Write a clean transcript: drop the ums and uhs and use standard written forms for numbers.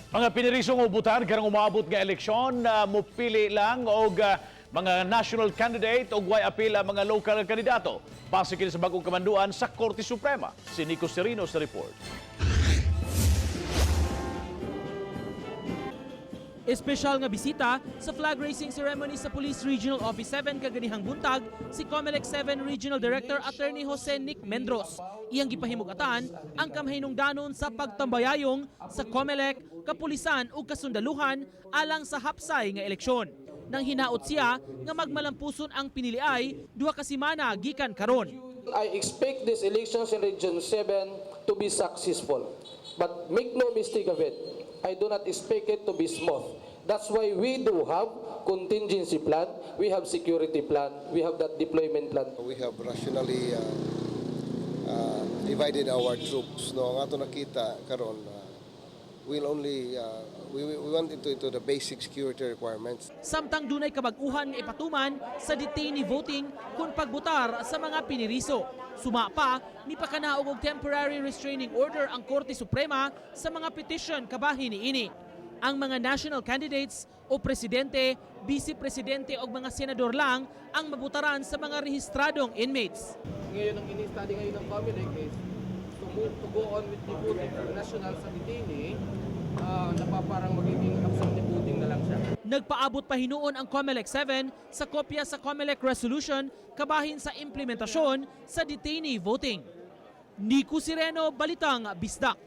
Mga pinirisong ubutan karong umaabot nga eleksyon na mupili lang og mga national candidate og way apil ang mga local kandidato. Base kini sa bagong kamanduan sa Korte Suprema. Si Nico Serino sa report. Espesyal nga bisita sa flag raising ceremony sa Police Regional Office 7 kaganihang buntag si COMELEC 7 Regional Director Attorney Jose Nick Mendros. Iyang gipahimugatan ang kamhinungdanon sa pagtambayayong sa COMELEC, kapulisan ug kasundaluhan alang sa hapsay nga eleksyon. Nang hinaot siya nga magmalampuson ang piniliay 2 ka semana gikan karon. I expect these elections in Region 7 to be successful. But make no mistake of it, I do not expect it to be smooth. That's why we do have contingency plan, we have security plan, we have that deployment plan. We have rationally divided our troops. No, ang ato nakita karon, we'll only we went into the basic security requirements. Samtang dunay kabag-uhan nga ipatuman sa detainee voting kung pagbutar sa mga piniriso. Suma pa, mipakanaog og temporary restraining order ang Korte Suprema sa mga petition kabahin niini. Ang mga national candidates o presidente, vice-presidente o mga senador lang ang mabutaran sa mga rehistradong inmates. Ngayon, ang ini-study ngayon ng COMELEC is to move to go on with the voting for national sa detainee, na parang magiging absentee voting na lang siya. Nagpaabot pa hinuon ang COMELEC 7 sa kopya sa COMELEC resolution kabahin sa implementasyon sa detainee voting. Nico Sireno, Balitang Bisdak.